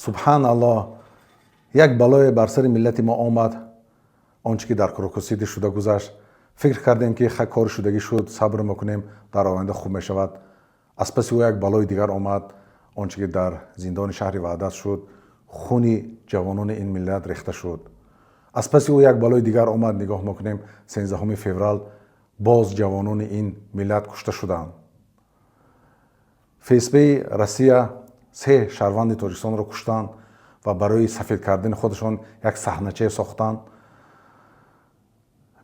Субҳаналлоҳ, як балое бар сари миллати мо омад. Он чӣ ки дар Крокус-Сити шуда гузашт, фикр кардем, ки кори шудагӣ шуд, сабр мекунем, дар оянда хуб мешавад. Аз паси ӯ як балои дигар омад. Он чӣ ки дар зиндони шаҳри Ваҳдат шуд, хуни ҷавонони ин миллат рехта шуд. Аз паси ӯ як балои дигар омад. Нигоҳ мекунем, 13 феврал боз ҷавонони ин миллат кушта шуданд. ФСБи Россия се шаҳрванди Тоҷикистонро куштанд ва барои сафед кардани худашон як саҳначае сохтанд.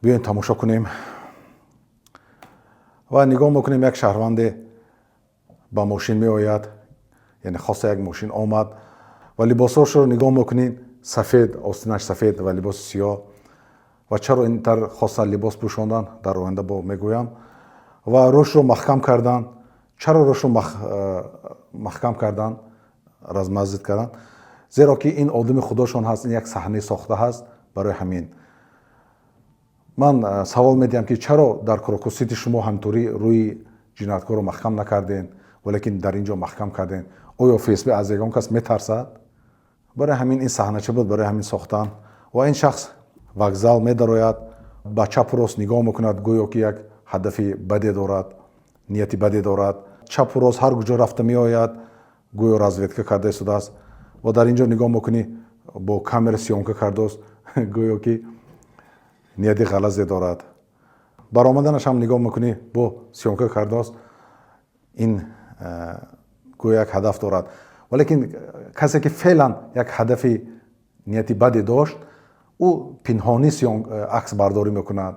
Биёем, тамошо кунем ва нигоҳ мекунем, як шаҳрванде ба мошин меояд, яъне хоста як мошин омад ва либосҳошро нигоҳ мекунед: сафед, остинаш сафед ва либоси сиёҳ. Ва чаро ин тар хоста либос пӯшондан, дар оянда бо мегӯям. Ва рӯшро маҳкам карданд. Чаро рӯшро маҳкам карданд, размазать карданд? Зеро ки ин одами худошон ҳаст, ин як саҳнаи сохта ҳаст. Барои ҳамин ман савол медиҳам, ки чаро дар Крокус-Сити шумо ҳамторӣ рӯи ҷинояткорро маҳкам накардем, валекин дар ин ҷо маҳкам кардем? Оё ФСБ аз ягон кас метарсад? Барои ҳамин ин саҳнача буд, барои ҳамин сохтан. Ва ин шахс вокзал медарояд, ба чапу рост нигоҳ мекунад, гӯё ки як ҳадафи баде дорад, нияти баде дорад. Чапу рост ҳар куҷо рафта меояд, гӯё разведка карда истодааст. Ва дар ин ҷо нигоҳ мекунӣ, бо камера съёмка кардааст, гӯё ки нияти ғалазе дорад. Баромаданаш ҳам нигоҳ мекунӣ, бо съёмка кардааст, ин гӯё як ҳадаф дорад. Валекин касе ки феълан як ҳадафи нияти баде дошт, ӯ пинҳонӣ аксбардорӣ мекунад,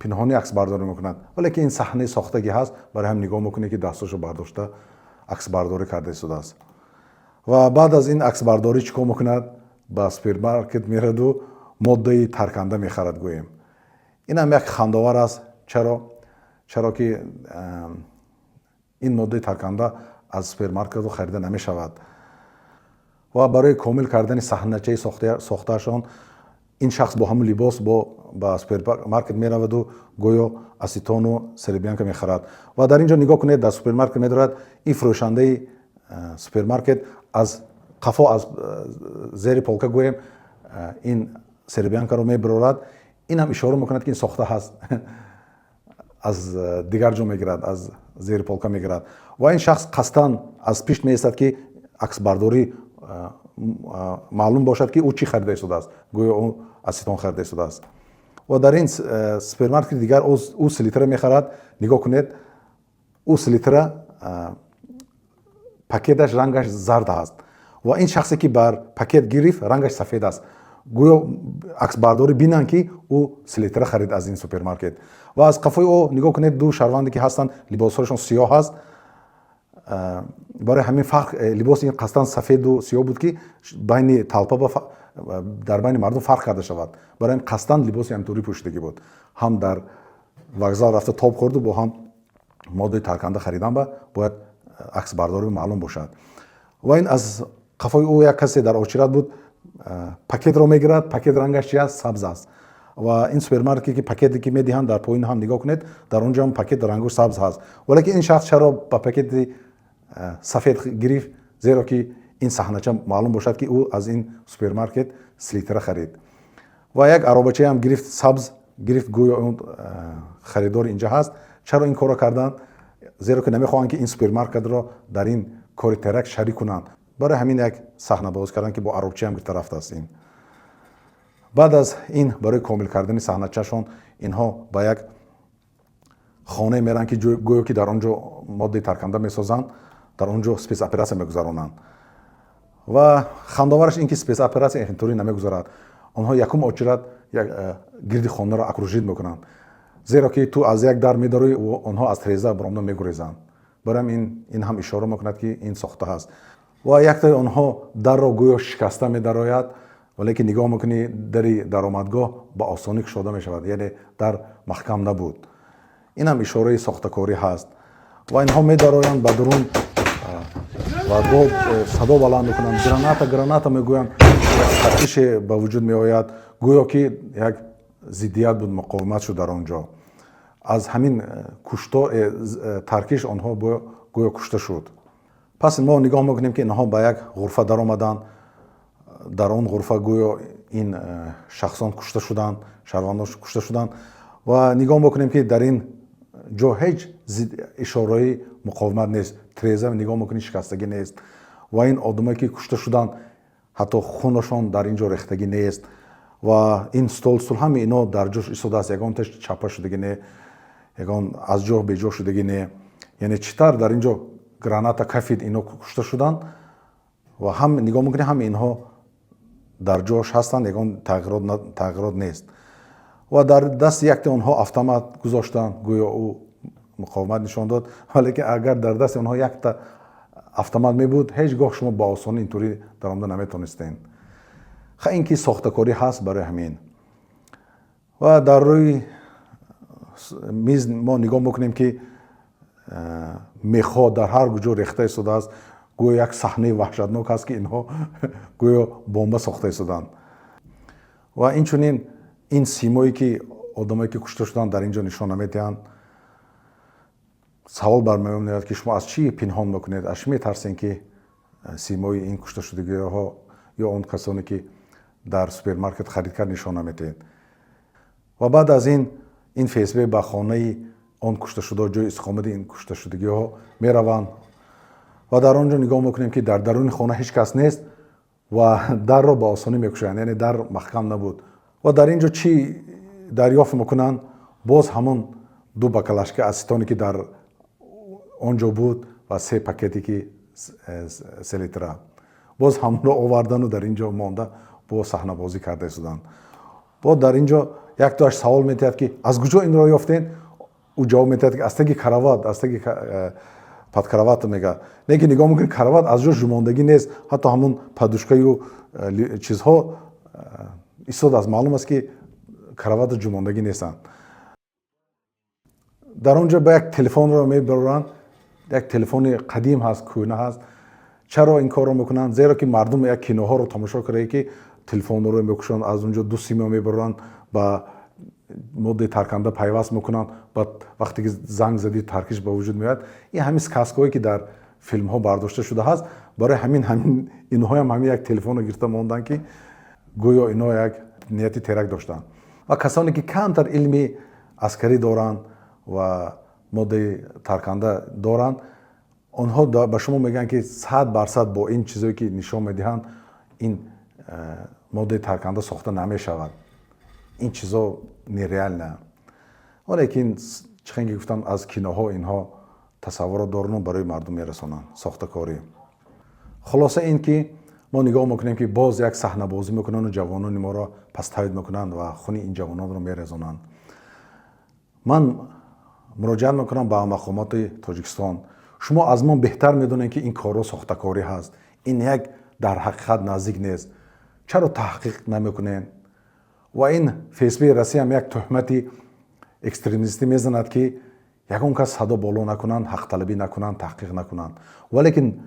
пинҳонӣ аксбардорӣ мекунад. Валекин ин саҳнаи сохтагӣ ҳаст. Барои ҳам нигоҳ мекунӣ, ки дастошо бардошта аксбардорӣ карда истодааст. Ва баъд аз ин аксбардорӣ чӣ кор мекунад? Ба супермаркет мераду моддаи тарканда мехарад. Гӯем, инам як хандовар аст. Чаро? Чаро ки ин моддаи тарканда аз супермаркету харида намешавад. Ва барои комил кардани саҳначаи сохтаашон ин шахс бо ҳамон либос бо ба супермаркет мераваду гӯё ацетону серебрянка мехарад. Ва дар ин ҷо нигоҳ кунед, дар супермаркет медорад, ин фурӯшандаи супермаркет аз қафо, аз зери полка гӯем, ин серебрянкаро мебарорад. Ин ҳам ишора мекунад, ки ин сохта ҳаст, аз дигар ҷо мегирад, аз зери полка мегирад. Ва ин шахс қасдан аз пишт меистад, ки аксбардорӣ маълум бошад, ки ӯ чӣ харида истодааст, гӯё ӯ ацетон харида истодааст. Ва дар ин супермаркети дигар ӯ селитра мехарад. Нигоҳ кунед, ӯ селитра пакеташ рангаш зард аст ва ин шахсе ки бар пакет гирифт, рангаш сафед аст, гӯё аксбардорӣ бинанд, ки ӯ селитра харид аз ин супермаркет. Ва аз қафои ӯ нигоҳ кунед, ду шаҳрванде ки ҳастанд, либосҳояшон сиёҳ аст. Барои ҳамин фарқ либоси ин қасдан сафеду сиёҳ буд, ки байни толпа, дар байни мардум фарқ карда шавад. Барои ҳамин қасдан либоси ҳамторӣ пӯшидагӣ буд. Ҳам дар вокзал рафта тоб хӯрду, бо ҳам моддаи тарканда харидан ба бояд аксбардорӣ маълум бошад. Ва ин аз қафои ӯ як касе дар очередь буд, пакетро мегирад. Пакет рангаш чи аст? Сабз аст. Ва ин супермаркете ки пакете ки медиҳанд, дар поин ҳам нигоҳ кунед, дар он ҷо ҳам пакет рангу сабз ҳаст. Валекин ин шахс чаро ба пакети сафед гирифт? Зеро ки ин саҳнача маълум бошад, ки ӯ аз ин супермаркет селитра харид. Ва як аробачаам гирифт, сабз гирифт, гӯё он харидор инҷа ҳаст. Чаро ин корро карданд? Зеро ки намехоҳанд, ки ин супермаркетро дар ин кори теракт шарик кунанд. Барои ҳамин як саҳнабоз карданд, ки бо аробчаам гирифта рафтааст ин. Баъд аз ин, барои комил кардани саҳначашон, инҳо ба як хонае меранд, ки гӯё ки дар он ҷо моддаи тарканда месозанд, дар он ҷо спецоперация мегузаронанд. Ва хандовараш ин ки спецоперация инторӣ намегузарад. Онҳо якум очередь гирди хонаро окружить мекунанд, зеро ки ту аз як дар медароӣ, онҳо аз треза баромада мегурезанд. Барои ин ҳам ишора мекунад, ки ин сохта ҳаст. Ва яктаи онҳо дарро гӯё шикаста медарояд, валекин нигоҳ мекунӣ, дари даромадгоҳ ба осонӣ кушода мешавад, яъне дар маҳкам набуд. Ин ҳам ишораи сохтакорӣ ҳаст. Ва инҳо медароянд ба дурун ва садо баланд мекунанд, «Граната, граната» мегӯянд. Таркише ба вуҷуд меояд, гӯё ки як зиддият буд, муқовимат шуд дар он ҷо. Аз ҳамин куштор, таркиш онҳо гӯё кушта шуд. Пас мо нигоҳ мекунем, ки инҳо ба як ғурфа даромаданд. Дар он ғурфа гӯё ин шахсон кушта шуданд, шаҳрвандон кушта шуданд ва нигоҳ мекунем, ки дар ин ҷо ҳеҷ ишораи муқовимат нест. Треза нигоҳ мекунӣ, шикастагӣ нест ва ин одамое, ки кушта шуданд, ҳатто хунашон дар ин ҷо рехтагӣ нест ва ин стол, стул, ҳама ино дар ҷош истодааст, ягонташ чапа шудагӣ не, ягон аз ҷо беҷо шудагӣ не. Яъне чӣ тавр дар ин ҷо граната кафид, ино кушта шуданд ва ҳам нигоҳ мекунӣ, ҳама инҳо дар ҷош ҳастанд, ягон тағйирот нест. Ва дар дасти якте онҳо автомат гузоштанд, гӯё ӯ муқовимат нишон дод. Валекин агар дар дасти онҳо якта автомат мебуд, ҳеҷ гоҳ шумо ба осонӣ интурӣ даромада наметонистед. Ха, ин ки сохтакорӣ ҳаст барои ҳамин. Ва дар рӯи миз мо нигоҳ мекунем, ки мехҳо дар ҳар куҷо рехта истодааст, гӯё як саҳнаи ваҳшатнок аст, ки инҳо гӯё бомба сохта истоданд. Ва инчунин ин симое, ки одамое, ки кушта шуданд, дар ин ҷо нишон намедиҳанд. Савол бармеояд меояд, ки шумо аз чӣ пинҳон мекунед, аз чӣ метарсед, ки симои ин кушташудагиҳо ё он касоне, ки дар супермаркет харид кард, нишон намедиҳед. Ва баъд аз ин ФСБ ба хонаи он кушташуда, ҷои истиқомати ин кушташудагиҳо мераванд ва дар он ҷо нигоҳ мекунем, ки дар даруни хона ҳеҷ кас нест ва дарро ба осонӣ мекушоянд, яъне дар маҳкам набуд. Ва дар ин ҷо чӣ дарёфт мекунанд? Боз ҳамон ду баклажка ацетоне, ки дар он ҷо буд, ва се пакете, ки селитра, боз ҳамонро овардану дар ин ҷо монда, бо саҳнабозӣ карда истоданд. Бо дар ин ҷо яктоаш савол медиҳад, ки аз куҷо инро ёфтед? Ӯ ҷавоб медиҳад, ки аз таги карават, аз таги под кроват мега. Лекин нигоҳ мекунед, карават аз ҷо жумондагӣ нест, ҳатто ҳамон подушкаю чизҳо истодааст. Маълум аст, ки каравата ҷумондагӣ нестанд. Дар он ҷо ба як телефонро мебаранд, як телефони қадим ҳаст, кӯҳна ҳаст. Чаро ин корро мекунанд? Зеро ки мардум як киноҳоро тамошо карда, ки телефонро мекушанд, аз он ҷо ду симо мебаранд, ба моддаи тарканда пайваст мекунанд, баъд вақте ки занг задӣ, таркиш ба вуҷуд меояд. Ин ҳамин сказкое, ки дар филмҳо бардошта шудааст. Барои ҳамин инҳоям ҳамин як телефонро гирифта монданд, ки гӯё инҳо як нияти теракт доштанд. Ва касоне, ки камтар илми аскарӣ доранд ва моддаи тарканда доранд, онҳо ба шумо мегӯянд, ки 100% бо ин чизое, ки нишон медиҳанд, ин моддаи тарканда сохта намешавад, ин чизо нереально. Валекин чӣ ки гуфтам, аз киноҳо инҳо тасаввурот дорану барои мардум мерасонанд сохтакорӣ. Хулоса ин ки мо нигоҳ мекунем, ки боз як саҳнабозӣ мекунанду ҷавонони моро пастайд мекунанд ва хуни ин ҷавононро мерезонанд. Ман муроҷиат мекунам ба мақомоти Тоҷикистон: шумо аз мо беҳтар медонед, ки ин корҳо сохтакорӣ ҳаст, ин як дар ҳақиқат наздик нест. Чаро таҳқиқ намекунед? Ва ин ФСБ Россияам як туҳмати экстремистӣ мезанад, ки ягон кас садо боло накунанд, ҳақталабӣ накунанд, таҳқиқ накунанд. Валекин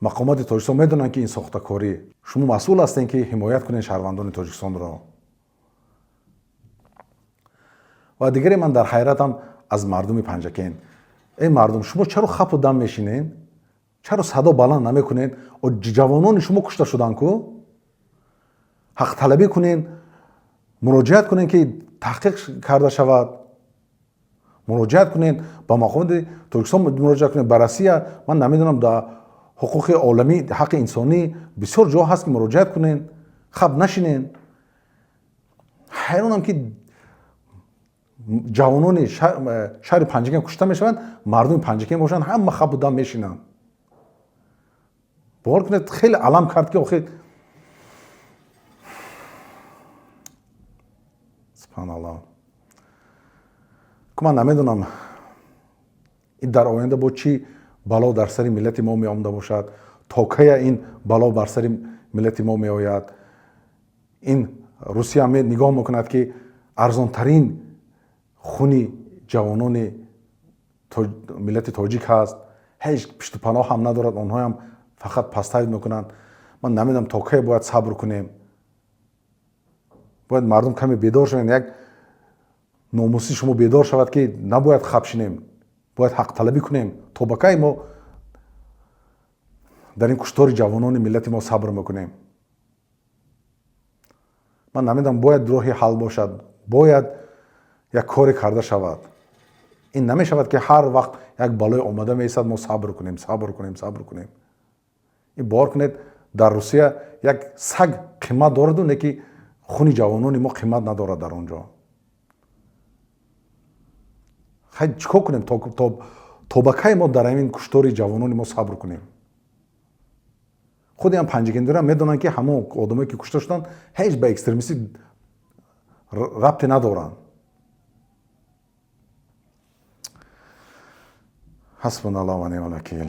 мақомоти Тоҷикистон медонанд, ки ин сохтакорӣ. Шумо масъул ҳастем, ки ҳимоят кунед шаҳрвандони Тоҷикистонро. Ва дигаре, ман дар ҳайратам аз мардуми Панҷакент. Эй мардум, шумо чаро хапу дам мешинед? Чаро садо баланд намекунед? Ҷавонони шумо кушта шуданд ку. Ҳақталабӣ кунед, муроҷиат кунед, ки таҳқиқ карда шавад. Муроҷиат кунед ба мақомоти Тоҷикистон, муроҷиат кунед ба Россия. Ман намедонам, дар ҳуқуқи оламӣ, ҳаққи инсонӣ бисёр ҷо ҳаст, ки муроҷиат кунед, хаб нашинед. Ҳайронам, ки ҷавонони шаҳри Панҷакент кушта мешаванд, мардуми Панҷакент бошанд, ҳама хабу дам мешинанд. Бовар кунед, хеле алам кард, ки охир, субҳаналлоҳ. Ку ман намедонам, ин дар оянда бо чӣ бало дар сари миллати мо меомада бошад, то кая ин бало бар сари миллати мо меояд. Ин Русия нигоҳ мекунад, ки арзонтарин хуни ҷавонони миллати тоҷик ҳаст, ҳеҷ пиштупаноҳ ҳам надорад, онҳоям фақат пастайд мекунанд. Ман намедонам, то кай бояд сабр кунем. Бояд мардум каме бедор шаванд, як номуси шумо бедор шавад, ки набояд хаб шинем, бояд ҳақталабӣ кунем. То ба кай мо Дар ин куштори ҷавонони миллати мо сабр мекунем? Ман намедонам, бояд роҳи ҳал бошад, бояд як коре карда шавад. Ин намешавад, ки ҳар вақт як балое омада меистад, мо сабр кунем, сабр кунем, сабр кунем. Ин бовар кунед, дар Русия як саг қимат дораду, не ки хуни ҷавонони мо қимат надорад дар он ҷо. Хай, чӣ кор кунем? То ба кай мо дар ҳамин куштори ҷавонони мо сабр кунем? Худи ҳам панҷакентиро медонанд, ки ҳамон одамое, ки кушта шуданд, ҳеҷ ба экстремистӣ рабте надоранд. Ҳасбуналлоҳ ва неъмал вакил.